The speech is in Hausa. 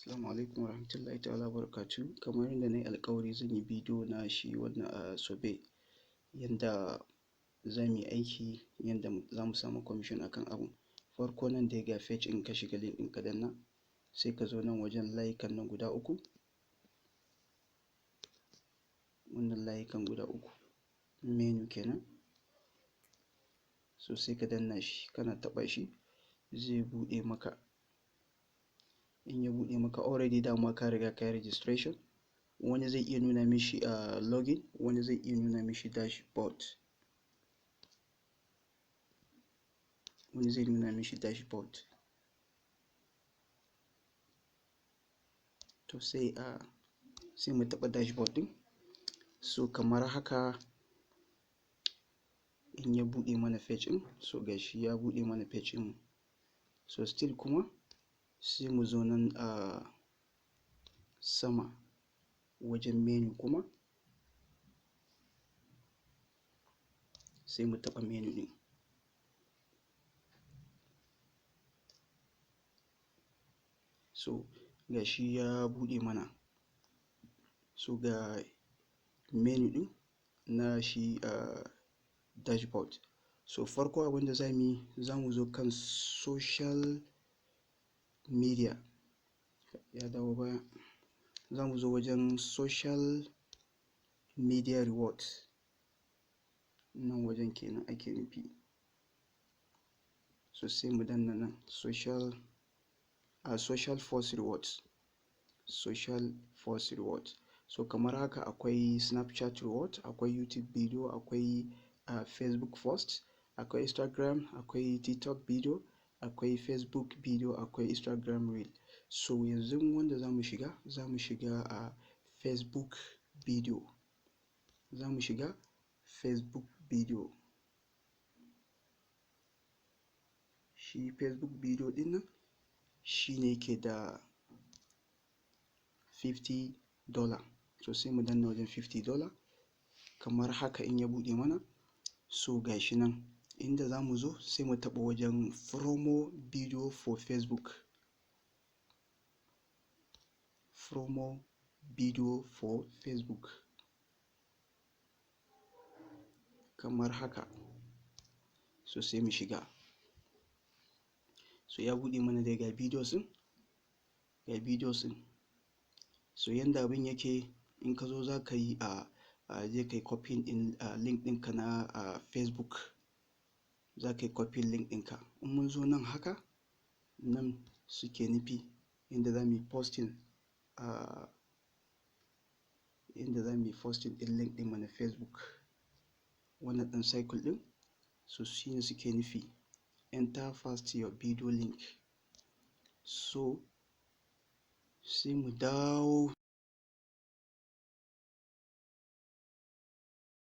Assalamu alaikum warahmatullahi ta'ala wabarakatuh. Kamar yadda na yi alƙawari, zan yi bidiyo na shi wannan a survey, yanda za mu yi aiki, yanda za mu samu commission akan abun. Farko nan dai ga page, in ka shiga link ɗin ka danna, sai ka zo nan wajen layukan nan guda uku. Wannan layukan guda uku, menu kenan. So sai ka danna shi, kana taɓa shi zai buɗe maka. In ya buɗe maka, already dama ka riga ka yi registration. Wani zai iya nuna mishi a login, wani zai iya nuna mishi dashboard, wani zai nuna mishi dashboard. To sai mu taɓa dashboard ɗin. So kamar haka in ya buɗe mana page ɗin, so gashi ya buɗe mana page ɗin. So still kuma sai mu zo nan a sama wajen menu kuma, sai mu taɓa menu ɗin. So gashi ya buɗe mana. So ga menu ɗin na shi dashboard. So farko abinda za mu yi, za mu zo kan social media. Ya dawo baya. Za mu zo wajen social media rewards, nan wajen kenan ake nufi. So sai mu danna nan social force rewards, social force rewards. So kamar haka akwai Snapchat reward, akwai YouTube video, akwai Facebook post, akwai Instagram, akwai TikTok video, akwai Facebook video, akwai Instagram reel. So yanzu wanda za mu shiga, za mu shiga a Facebook video. Za mu shiga Facebook video. Shi Facebook video ɗin nan shi ne ke da $50. So sai mu danna wajen $50 kamar haka in ya buɗe mana. So gashi nan inda za mu zo, sai mu taɓa wajen promo video for Facebook, promo video for Facebook kamar haka. So sai mu shiga. So ya buɗe mana dai, ga videos ɗin, ga videos ɗin. So yanda abin yake, in ka zo za ka yi a je ka yi copying ɗin link ɗinka na Facebook. Za ka yi copying link ɗinka. In mun zo nan haka, nan suke nufi inda za mu yi posting, inda za mu yi posting ɗin link ɗinmu na Facebook, wannan ɗin circle ɗin. So shi ne suke nufi enter first your video link. So sai mu dawo.